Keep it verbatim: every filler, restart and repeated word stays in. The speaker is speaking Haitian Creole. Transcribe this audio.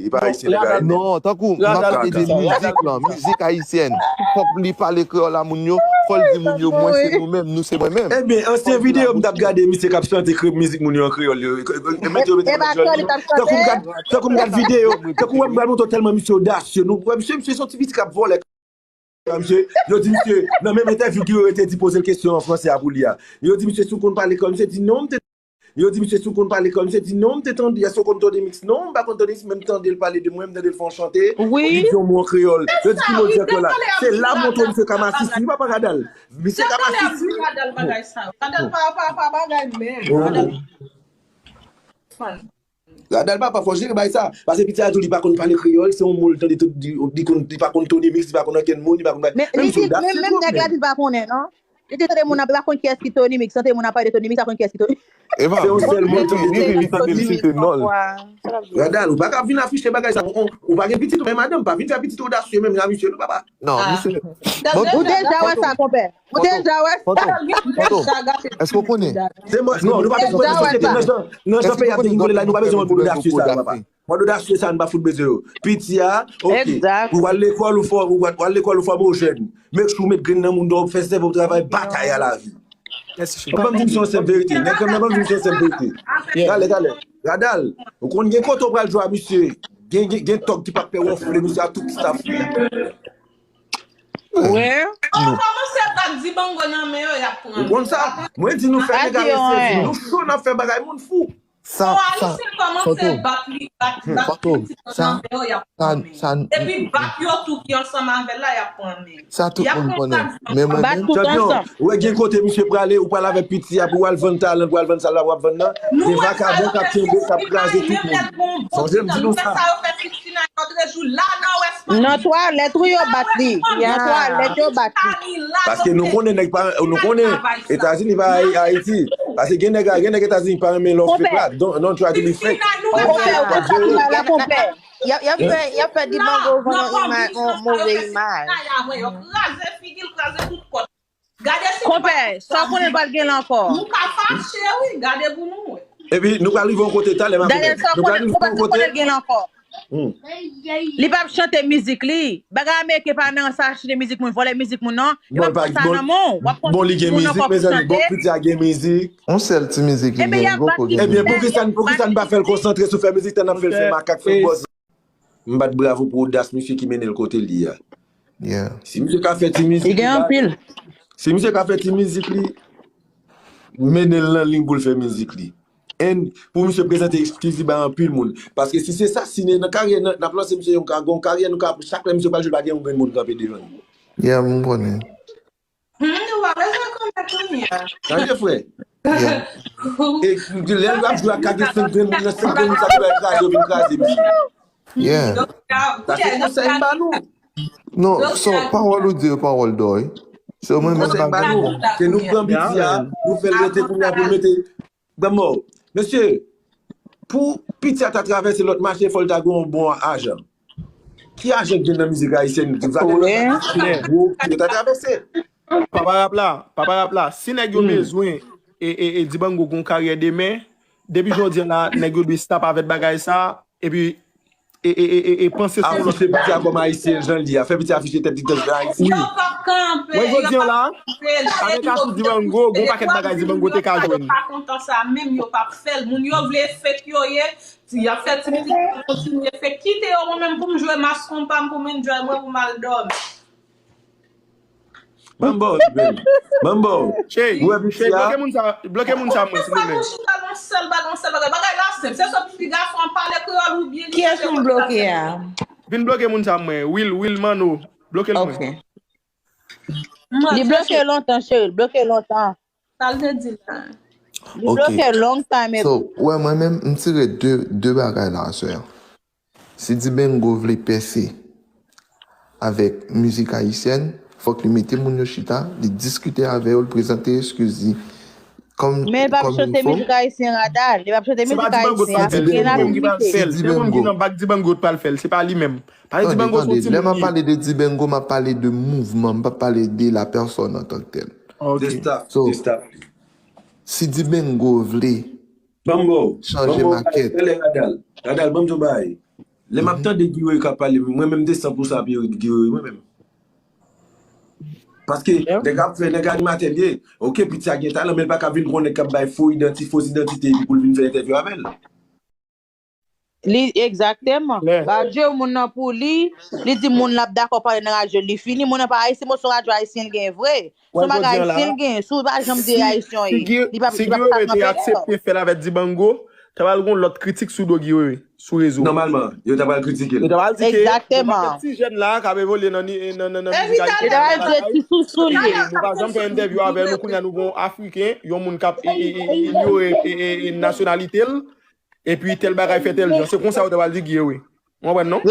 E pa ayisyen nèg la ye. Non, tankou m ap pale de mizik lan, mizik ayisyèn. Fòk li pale kreyòl a moun yo, fò l di moun yo mwen se nou menm, nou se mwen menm. Ebyen, ansyen videyo m t ap gade misye k ap chante kre mizik moun yo an kreyòl yo. Tankou m gad videyo, tankou wè m gad montre w tèlman misye odasye. Nou wè misye, misye se yon ti piti k ap vòlè. Misye, yo di misye, nan menm entèvyou Guerrier te di poze l kesyon an franse a pou li a. Yo di misye si w konn pale kreyòl, misye di non, m te Yo di misye si w konn pale kreyòl, misye di non, m te tande, èske w konn Tony Mix? Non, m pa konn Tony Mix, men m tande l pale de mwen, m tande l fè yon chante, li di yon mo an kreyòl. Yo di ki mo l di ankò la? Se la m montre w misye ka masisi, wi papa Radal. Misye ka masisi. Radal bagay sa yo. Radal pa pa pa bagay men. Radal fan. Radal papa fò jere bay sa. Paske piti a tou li pa konn pale kreyòl, se yon mo l tande tout, li konn, li pa konn Tony Mix, li pa konn ankenn moun, li pa konn bagay. Men li di menm nèg la di l pa konnen non. Li te tande moun ap rakonte kiyès ki Tony Mix, tande moun ap pale de Tony Mix, rakonte kiyès ki Tony. Eva, se yon sèl moun ki rive li tande l site non l. Radal, ou pa ka vin afiche bagay sa. Ou pa gen pitit ou, men madanm, pa vin fè pitit ou odasye menm jan misye non papa. Non, misye. Ou deja wè sa konpè. Ou deja wè sa. Fantom, èske w konnen? Non, nou pa bezwen nan jan peyi ap dewoule la, nou pa bezwen moun odasye sa papa. Mòd odasye sa a n pa fout bezwen yo. Piti a, oke. Ou al lekòl ou fò, ou al lekòl ou fòme w jèn. Make sure w met grenn nan moun dan w, fè sèvo w travay, batay a lavi. Ban m di misye yon senp verite. Nèg nan ban m di misye yon senp verite. Talè, talè. Radal, ou konn gen kote w pral jwe a misye. Gen, gen, gen tòg ki p ap pè wonfle misye a tout staff li. Wi. Ou kòmanse bat Dibango nan men yo, y ap pran. Ou konn sa? Mwen di nou fè nèg a mesye, nou cho n ap fè bagay moun fou. Sa, sa, Fantom, Fantom, sa, sa, sa, epi bak yo tou ki ansanm avè l la y ap pran men. Sa tout moun konnen. Men mwen menm. Ou wè gen kote misye prale, ou pral avèk piti a pou w al vann talan, pou w al vann sa l ap vann nan. Gen vakabon k ap kenbe, k ap kraze tout moun. Sonje m di nou sa. Nan twalèt wi yo bat li. Nan twalèt yo bat li. Paske nou konnen nèg pa, nou konnen Etazini pa Ayiti. Paske gen nèg, gen nèg Etazini pa renmen lè w fake la. Don't, don't try to be fake. Konpè, ou konn sa ki mal la, konpè. Y ap, y ap fè, y ap fè Dibango vann yon imaj, yon move imaj. Konpè, sa w konnen l pral gen la ankò. Nou ka fache wi, gade pou nou wè. Epi nou pral rive yon kote talè m ap. Daniel, sa w konnen, konpè, sa w konnen l gen la ankò. Li p ap chante mizik li. Bagay ameriken pa nan sa chante mizik moun, vòlè mizik moun non. Yo p ap pran sa nan men w. W ap pran mizik moun nan kò pou chante. Bon, li gen mizik, mezanmi. Bon, piti a gen mizik. Yon sèl ti mizik li gen, gwo ko gen mizik. Ebyen, poukisa, poukisa n pa fè l konsantre sou fè mizik tan n ap fè l fè makak, fè bòz? M bat bravo pou odas misye ki mennen l kote l ye a. Si misye ka fè ti mizik li, si misye ka fè ti mizik li, mennen l nan liy pou l fè mizik li. And pou misye prezante eskiz li bay anpil moun. Paske si se sa, si nan karyè n ap lanse misye yon karyè, nou ka, chak lè misye pral jwe pa gen yon grenn moun kanpe devan li. Yeah, m konnen. Hmm, ou pa bezwen konnen kounye a. Tande frè. E lè l ap jwe ak ka gen senk grenn moun nan, senk grenn moun sa ki pral kraze yo vin kraze misye. Yeah. Sa se konsèy m ba nou. Non, so pawòl ou di yo pawòl dò wi. Se mwen menm pa gen bon. Ke nou pran piti a, nou fè l rete kounye a pou l mete. Granmò, mesye, pou piti a ta travèse lòt mache, fò l ta gen yon bon ajan. Ki ajan k gen nan mizik ayisyèn ki valè nan sa ki gwo pou yo ta travèse? Papa rap la, papa rap la, si nèg yo bezwen e, e, e Dibango gon karyè demen, depi jodi a la, nèg yo dwe stop avèk bagay sa, epi e, e, e, e, e panse sou lòt. Afiche piti a kòm ayisyen jan l ye a, fè piti a afiche tèt li tankou ayisyen. Yo p ap kanpe, yo p ap kanpe, avèk atis Dibango, gon pakèt bagay Dibango te ka jwenn. Yo pa kontan sa menm, yo p ap fè l. Moun yo vle fake yo ye, y ap fè ti pitit yo kontinye fake. Kite yo mwen menm pou m jwe mas konpa m, pou m enjoy mwen, pou m al dòmi. Ban m ba w, Steven. Ban m ba w. Cheri, cheri, bloke moun sa, bloke moun sa mwen, silvouplè. Sa pou chita nan sèl bagay, nan sèl bagay. Bagay la senp. Se sòt fi gason an pale kreyòl oubyen li. Kiyès nou bloke a? Vin bloke moun sa mwen. Will, Will Mano. Bloke l mwen. Li bloke lontan, cheri. Li bloke lontan. Sa l te di la. Li bloke long time ago. So, w wè mwen menm, m tire de, de bagay la aswè a. Si Dibengo vle pèse avèk mizik ayisyèn, fòk li mete moun yo chita, li diskite avè yo, li prezante eskiz li kòm, kòm il faut. Men li p ap chante mizik ayisyen, Radal. Li p ap chante mizik ayisyen, afriken l ap imite. Se pa Dibengo ki nan bak Dibengo t pral fè l, se pa li menm. Pale Dibengo se yon timoun li ye. Lè m ap pale de Dibengo, m ap pale de mouvman, m p ap pale de la pèsòn antanktèl. Ok. De staff, de staff li. Si Dibengo vle Ban m ba w. Chanje makèt. Talè, Radal. Radal, ban m di w yon bagay. Lè m ap tande Guy Wewe k ap pale, mwen menm m te san pou san ap ri Guy Wewe, mwen menm. Paske nèg ap fè, nèg animatè l ye. Oke, piti a gen talan, men l pa ka vin pran nèg k ap bay fo idanti, fo idantite epi pou l vin fè entèvyou avè l. Li, egzakteman. Radyo, moun nan pou li, li di moun l ap dakò pale nan radyo, li fini. Moun nan pa ayisyen, bon, se yon radyo ayisyen l gen vre. Se yon bagay ayisyen l gen. Si w pa janm di ayisyen ye, li pa, li pa ka nan peye. Aksepte fè l avèk Dibango, ta pral gon lòt kritik sou do Guy Wewe, sou rezo. Nòmalman, yo ta pral kritike l. Yo ta pral di ke egzakteman. Ti jèn la k ap evole nan, nan, nan, nan mizik ayisyen. Yo ta pral di ti sousou l ye. Nou pa janm fè entèvyou avè l, nou kounye a nou gen yon Afriken, yon moun k ap inyore nasyonalite l. Epi tèl bagay fè tèl jan. Se konsa yo ta pral di Guy Wewe. Ou konprann non?